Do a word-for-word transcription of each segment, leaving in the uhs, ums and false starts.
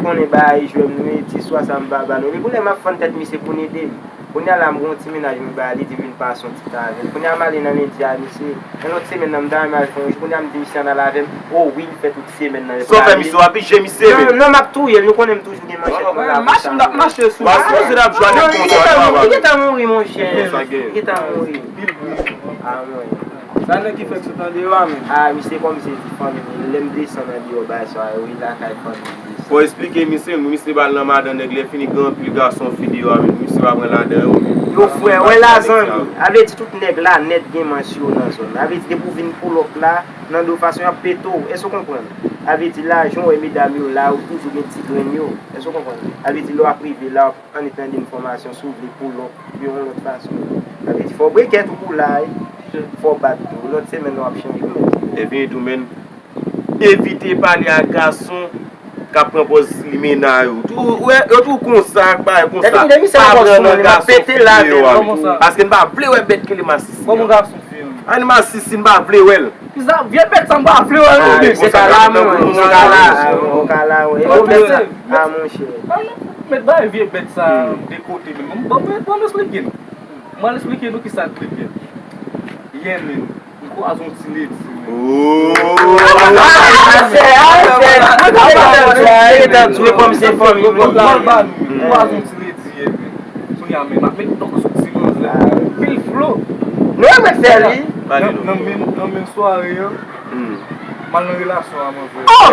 Konnen bagay jwè m nou ye, ti swa sa m pa ba nou. Depi lè m ap fann tèt misye pou n ede m. Kounye a la m gen yon ti mennaj mwen ba li, di m vin pase yon ti tan avè l. Kounye a m ale nan lendi a misye. Nan lòt semèn nan m ta renmen al fè yon jou. Kounye a m di misye ann al avè m. O wi, l fè tout semèn nan. Sa w fè misye, w ap pije misye menm. Non, non, m ap touye l, nou konnen m toujou gen manchèt mwen la pou sa. Mache, m t ap mache sou. Wa sipoze t ap jwe avèk konsa. Li gentan mouri, li gentan mouri, monchè. Li gentan mouri. Ah, mwen. Sa nèg ki fèk sot andeyò a menm? Ah, misye kòmsi se ti fanmi m. Lè m desann andeyò bay sa yo, wi, lakay fanmi m desann. Fò w esplike misye, misye ba l nan madan nèg, lè fini gen anpil gason fi deyò a menm, misye pa pran ladan yo. Yo frè, wè la zanmi, a vle di tout nèg la nèt gen manch yo nan zòn. A vle di depi w vin pull up la, nan do fason y ap pete w, èske w konprann? A vle di lajan w wè medam yo la, yo toujou gen ti grenn yo, èske w konprann? A vle di lè w ap rive la, annik tande enfòmasyon si w vle pull up, oubyen yon lòt fason. Sa vle di fò w breket ou pou la, wi. Fò w bat tou. Lòt semèn nan w ap chanje, w mèt. Epi tou menm, evite pale ak gason k ap pran pòz limena yo. Tou, wè, yo tou konsa, ak bagay konsa. Epi m demisyon pa pran nan gason fi yo a. Paske n pa vle wè bèt ki le masisi. Kòman gason fi yo? An masisi, n pa vle wè l. Kisa vye bèt sa m pa vle wè l non. Se ka la, mwen, se ka la, se ka la, wi. Vye bèt sa, a, monchè. Met bay vye bèt sa de kote menm. Bon, bon, bon, esplike n. Mwen esplike nou kisa l te fè. Yè menm, m kwaze yon ti ledi menm. Oh! M kwaze yon ti ledi yè menm. Kounye a menm, ap met dòk sou ti manzè. Pil flo. Nou renmen fè li. Nan, nan menm, nan menm sware an, m al nan relasyon a manzè. Oh!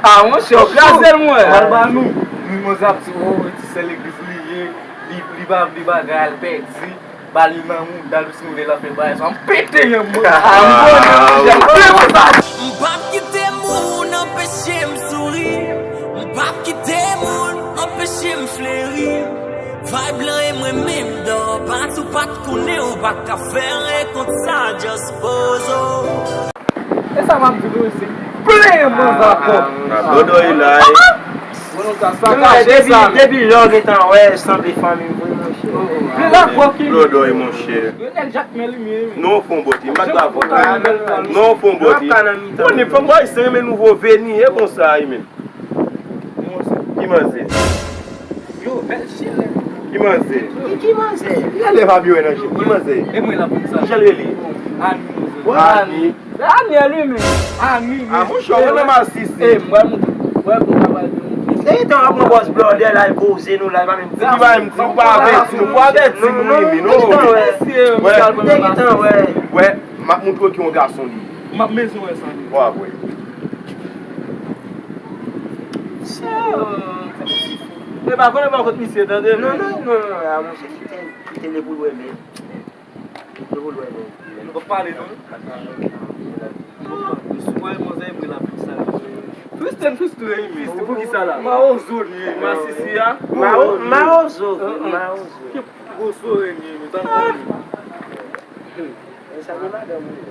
Ah, monchè, w kraze l, mwen. M al ba nou. Ni manzè ap di, oh, ti sè legliz li ye. Li, li pa vle bagay al pèdi. Ba li nan mouda l, si nou vle l ap fè bagay sa. M pete yè mwen. Ah, m konnen, monchè, m konnen sa. M p ap kite moun anpeche m souri. M p ap kite moun anpeche m fleri. Vibe lan e mwen menm dò, pa t ou pa t konnen ou pa ka fè anyen kont sa, just pozo. E sa m ap di nou, se plen manzè akò. Dodo e la. Depi, depi lè w gentan wè, sanble fanmi m vre, monchè. Dodo e, monchè. Nèg Jakmèl li menm. Non, fon bòt, li pa t avoka. Non, fon bòt, li. Konnen fanm ayisyen renmen nouvo veni, e konsa, wi, menm. Ki manzè? Yo, bèl chilè. Ki manzè? Ki, ki manzè? Ki manzè? Ki manzè? E mwen la pou sa. Ki jan l rele? Ani, manzè. Ani. Se Ani, wi, men. Ani, wi. A, monchè, ou nan masisi. E, mwen, mwen, mwen, mwen, mwen, mwen. Se tan ap pran bòs blòdè la, l poze nou la, li pa menm di. Li pa menm di, ou pa avèti nou, ou pa avèti nou, wi, men non. Wè. M te gentan wè. Wè, m ap montre w ki yon gason li ye. M ap bezwen wè sa. Wè, wè. E pa konnen pa kot misye, tande. Non, non, non, non, a, monchè, kite, kite li pou l wè, men. Li pou l wè, men. Nou p ap pale, non? Si w wè manzè, mwen la pou sa. Twiste m twiste, wi, men. Twiste pou ki sa la? Mawozo li ye, masisi a. Mawo-, mawozo, mawozo. Ki gwo sore li ye, men, tann. E sa gen madanm ou ye?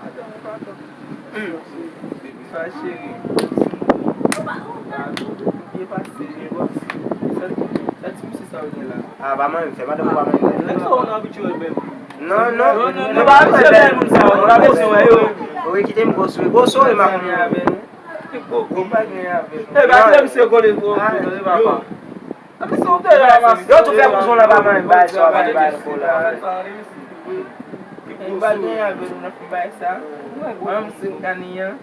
Madanm ou pa tann. Baby, sa cheri. Byen pase, byen pase. Sa, sa ti misye sa w gen la? A, pa manyen m fè, madanm ou pa manyen m fè. Nèg sa w nan abitye wè bèl. Non, non, nou pa abitye bèl moun sa yo, nou pa bezwen wè yo. Wi, kite m gwo sou, gwo sou, e m ap. Gwo, gwo, m pa gen avè nou. E, ba, misye kole gwo, gwo, tande papa. Yo tou fè kouzon nan pa manyen bay sa, pa bay pou la. Mwen pa gen avè nou nan fè bay sa. Mwen menm se m gade an.